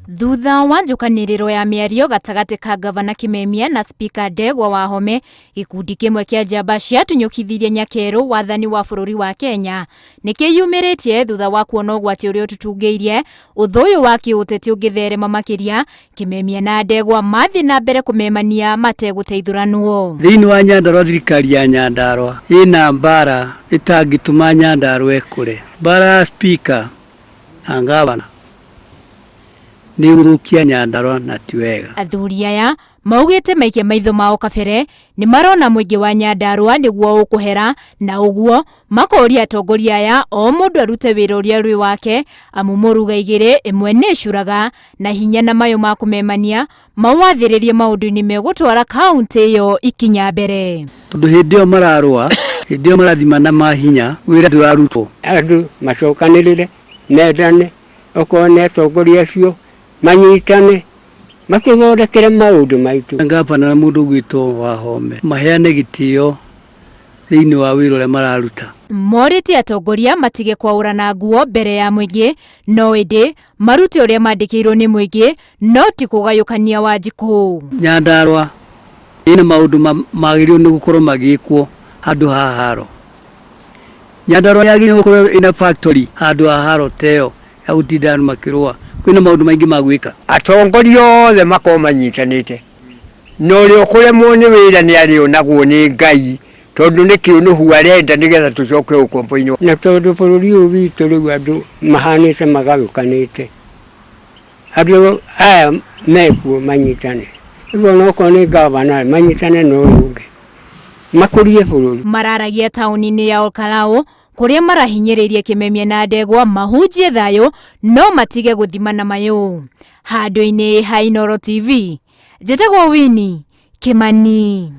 Thutha wa njũkanĩrĩro ya mĩario gatagatĩ ka Ngavana Kimemia na Spika Ndegwa Wahome, gĩkundi kĩmwe kĩa njamba ciatunyũkithirie nyakerũ wathani wa bũrũri wa Kenya nĩ kĩyumĩrĩtie thutha wa kuona ũgwati ũrĩa ũtutungĩirie ũthũ ũyũ wa kĩũteti ũngĩtherema makĩria, Kimemia na Ndegwa mathiĩ na mbere kũmemania mategũteithũranwo. Thĩinĩ wa Nyandarua thirikari ya Nyandarua ĩna mbara ĩtangĩtũma Nyandarua ĩkũre. Mbara ya Spika na ngavana nĩ gũthũkia Nyandarua na ti wega. Athuri aya maugĩte maikia maitho mao kabere nĩ marona mũingĩ wa Nyandarua nĩguo ũkũhera na ũguo makoria atongoria aya o mũndũ arute wĩra ũrĩa rwĩ wake amu mũruga igĩrĩ ĩmwe nĩ ĩcuraga na hinya na mayũ ma kũmemania mawathĩrĩrie maũndũ-inĩ megũtwara kaũntĩ ĩyo ikinya mbere. Tondũ hĩndĩ ĩyo mararũa, hĩndĩ ĩyo marathimana mahinya, wĩra ndũrarutwo. Andũ macokanĩrĩre, mendane, okorwo nĩ atongoria acio manyitane, matũthondekere maũndũ maitũ. Ngavana na mũndũ ũgwĩtwo Wahome maheane gĩtĩo thĩinĩ wa wĩra ũrĩa mararuta. Morĩtie atongoria matige kwaũrana nguo mbere ya mũingĩ, no ĩndĩ marute ũrĩa mandĩkĩirwo nĩ mũingĩ no ti kũgayũkania Wanjikũ. Nyandarua ĩna maũndũ magĩrĩirwo nĩ gũkorwo magĩkwo handũ ha haro. Nyandarua yagĩrĩirwo gũkorwo ĩna factory handũ ha haro ta ĩyo ya gũtinda andũ makĩrũa. Kwĩna maũndũ maingĩ ma gwĩka. Atongoria othe makorwo manyitanĩte na ũrĩa ũkũremwo nĩ wĩra nĩ arĩonagwo nĩ Ngai tondũ nĩ kĩũnũhu arenda nĩgetha tũcoke ũkombo-inĩ. Na tondũ bũrũri ũyũ witũ rĩu andũ mahanĩte magarũkanĩte, andũ aya mekuo manyitane, rĩu onokorwo nĩ ngavana manyitane na ũyũ ũngĩ makũrie bũrũri. Mararagia taũni-inĩ ya Olkalau kũrĩa marahinyĩrĩirie Kĩmemia na Ndegwa mahunjie thayũ no matige gũthimana mayũ. Handũ-inĩ ha Inooro TV, njĩtagwo Winnie Kĩmani.